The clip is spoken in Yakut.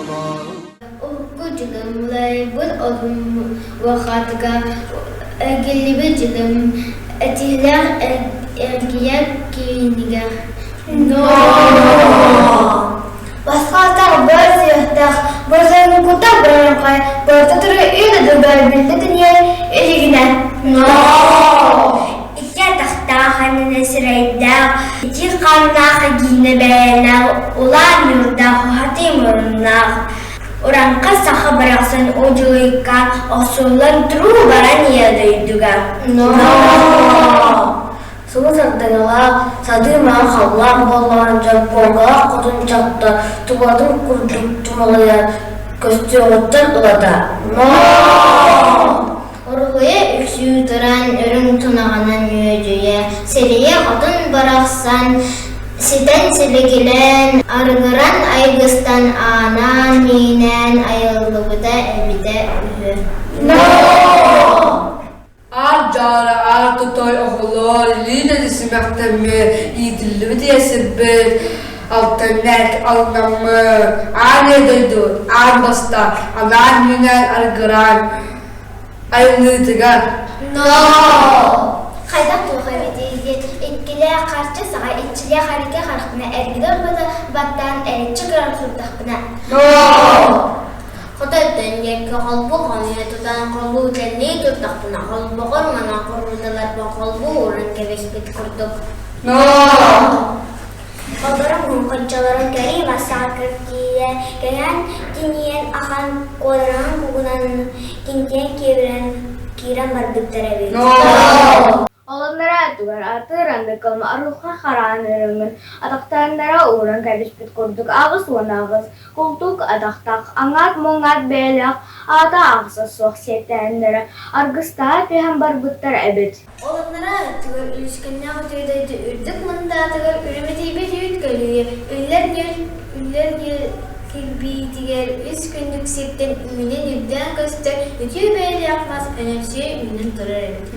Урукку дьылым уларыйбыт уохатыгар эргиллибит дьылым этиилээх эргийэр киинигэр Басқаатар бөр сүһүөхтээх, борсоҥкута бырыҥхай, барыта турар үн одугар биллэ тэнийэр илигинэ. Икки атахтаах аннына сирэйдээх, ити хааннаах эгиинэ бэйэлээх, улаан ньуурдаах уһатыы муруннаах, Ураҥха саха барахсан удьуйка охсуллан туруу баран ийэ дойдуга. Сылы сардаҥалаах, садыы маҥан халлаан буоллаҕын дьоппуоҥкалаах хотун дьахтар тубатын курдук тумалыйан көстүөҕүттэн ылата Уруһуйа үксүү туран үрүҥ тунаҕынан үөдүйэ, сирийэ хотун барахсан ситэн силигилээн, арыгыран айгыстан аанаан-миинээн айыллыбыта эбитэ үһү. Аар дьаара, аар тутой оҕолор илиинэн симэхтэммит, иитиллибит ийэ сирбит, алтанньат алынаммыт, аан ийэ дойду, аан бастаан, анаан-үүнээн аргыраан айыллыытыгар. Хайдах туох эбитий диэн иккилээх харчы саҕа иччилээх арыгы харахпына эргитэ ылбыта баттаан эриччи көрөн турдахпына. Хотойтон диэки холбуу хомуйа тутан холбуу тэллии турдахпына холбоҕор манан хорууталарбын холбуу ууран кэбиспит курдук. Олорон муҥханчаларын кэрии массаакыр тиийэ кэҥээн тинийэн ахан куодараһан кугунан кинтийэн киэбирэн киирэн барбыттар эбит. Олоннора тугар атыыр анныкым арылха хараан өрөҥүн атахтарыннара ууран кэбиспит курдук 88 култуук атахтаах аҥаат-муҥаат бэйэлээх аата аахса суох сиэттээннэрэ аргыстаһа түһэн барбыттар эбит. Олоннора тугар үлүскэннээх үтүө дойду үрдүк мындаатыгар үрүмэтийбит үүт көлүйэ үллэр нүөл үллэр нүөл кирбиитигэр үс күннүк сиртэн үүнэн үрдээн көстөр үтүө бэйэлээх мас өнөрсүйэ үүнэн турар эбит.